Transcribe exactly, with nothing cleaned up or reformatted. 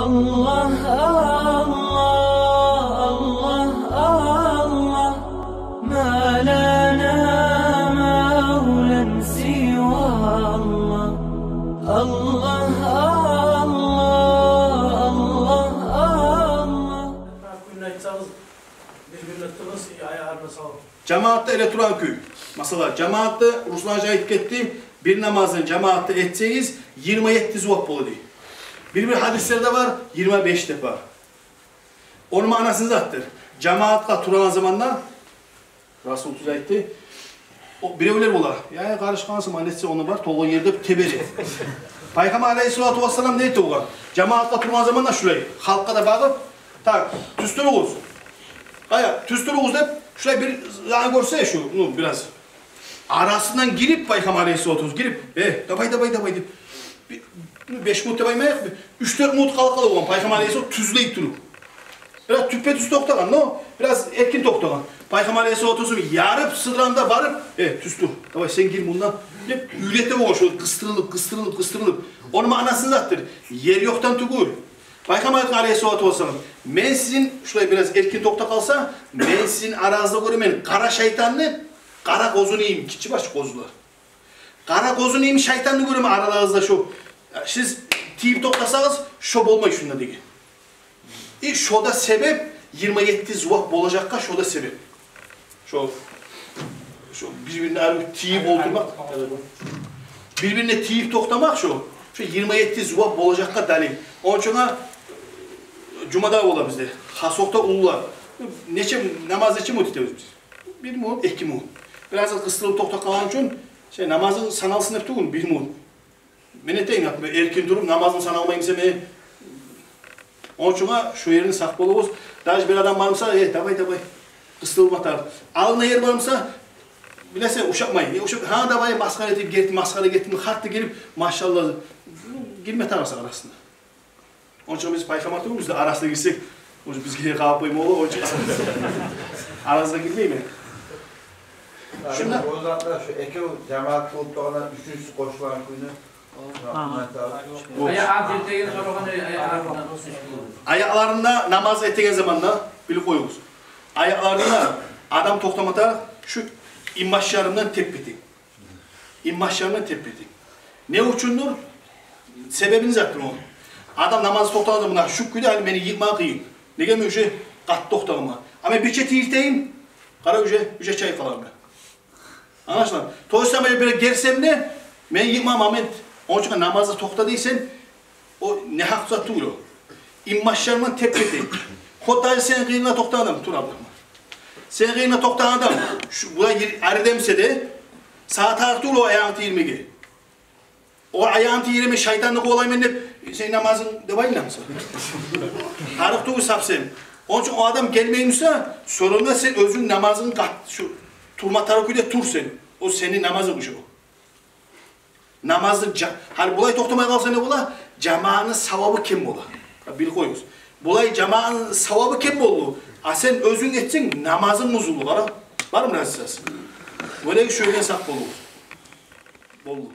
الله، الله، الله، الله، ما لنا مولى سوى الله. الله، الله، الله، الله. Гюнню айтсагъыз, бир-бирине тургъуз, аягъын салып. Жамаатда эретургъан кюй. Масала, жамаатда, Руслан гьажи айтып гетди, бир намазны жамаатда этсегиз, йигирма етти зувап бола дей. Бир-бир гьадислерде бар, йигирма беш деп бар. Ону маънасы не затдыр? Жамаатгъа турагъан заманда, Расул тюз айтды, о, биревлер бола, я, я, къарышгъансың, ман этсе, ону бар, толгъан ерде тебере. Пайхаммар алейгьиссалату вассалам не этди огъар? Жамаатгъа тургъан заманда шулай, халкъгъа да багъып, так, тюз туругъуз. Къая, тюз туругъуз деп, шулай бир зат гёрсе шу, ну, бираз арасындан гирип, Пайхаммар алейгьиссалату вассалам гирип, э, давай, давай, давай деп. Бир, ну, беш минут деп айтмайыкъ, бир уьч-дёрт минут къала-къала болгъан, Пайхаммар алейгьиссалам тюзлей туруп. Бираз тюппе-тюз токътагъан, но бираз эркин токътагъан. Пайхаммар алейгьиссалату вассалам ярып, сыдыргъанда барып, э, тюз тур. Давай, сен гир мунда, деп уьйрете болгъан, шолай къыстырылып, къыстырылып, къыстырылып. Ону маънасы не затдыр? Ер ёкъдан тюгюл. Пайхаммар айтгъан алейгьиссалату вассалам, мен сизин, шулай бираз эркин токътап къалса, мен сизин арагъызда гёремен къара шайтанны, къара къозуну йимик, гиччи баш къозулар. Къара къозуну йимик шайтанны гёремен араларыгъызда шо. Сиз тийип токътасагъыз, шо болмай шунда деген. И шо да себеп, йигирма етти зувап болажакъгъа шо да себеп. Шо, шо бир-бирине арив тийип олтурмакъ, бир-бирине тийип токътамакъ шо, шо йигирма етти зувап болажакъгъа далил. Ону учун жумада бола бизде. Хасокъда уллулар. Нече, намаз нече минут этебиз биз? Бир минут, эки минут. Бираз къыстырылып токътап къалгъан учун, шей, намазынг саналсын деп тюгюл, бир минут. Мен этейим, я, мен эркин туруп, намазым саналмаймы эсе мен. Ону учун шо ерден сакъ болугъуз. Даже бир адам бармыса, э, давай, давай, къыстырылма тарыкъ. Алдына ер бармыса, билесен, ушатмай. Э, ушат-, гьа, давай, масхара этип гетди, масхара гетди, къатты гирип, машалла, гирме тарыкъ арасына. Ону учун биз пайхаммар тюгюлбюз де, арасына гирсек, уже бизге къарап къойма болур, ону учун арасына гирмеймен. Шунда о затда шо экев жамаат болуп тургъанда, уьчюнчюсю къошулгъан кюйню. Агьа. Бу аягъын тиртеген сорагъан, аягъын. Аякъларында намаз этеген заманда билип къоюгъуз. Аякъларында адам токътама тарыкъ шу инбашларындан теппе-тенг. Инбашларындан теппе-тенг. Не учундур? Себеби не затдыр ону? Адам намазы токътагъанда муна шу кюйде, гьали мени йыкъма къыйын. Неге, мен уже къатты токътагъанман. А мен бирче тийиртейим, къара, уже, уже чайкъалар мен. Англашыламы? То есть, мен бир герсем де, мен йыкъма момент, ону учун намазы токъта дейсен, о негьакъ зат тюгюл о. Инбашларындан теппе-тенг. Хотта сени къырыйынгда токътагъан адам, тур, Абдурагьман. Сени къырыйынгда токътагъан адам, шу, булай ер-, ари демсе де, сагъа тарыкъ тюгюл о аягъын тийирмеге. О аягъын тийиремен, шайтанны къувалайман деп, сени намазынг деп айланмаса. Тарыкъ тюгюл совсем. Ону учун о адам гелмеймисе, сонг да сен оьзюнг намазынг къат-, шу, турма тарыкъ кюйде тур сен. О сени намазынг уже о. Намазны жа-, гьали булай токътамай къалса не бола? Жамаатны савабы кем бола. Билип къоюгъуз. Булай жамаатны савабы кем болду. А сен оьзюнг этсенг, намазынг бузулду, къара. Бармы разницасы? Олай шу ерден сакъ болугъуз. Болду.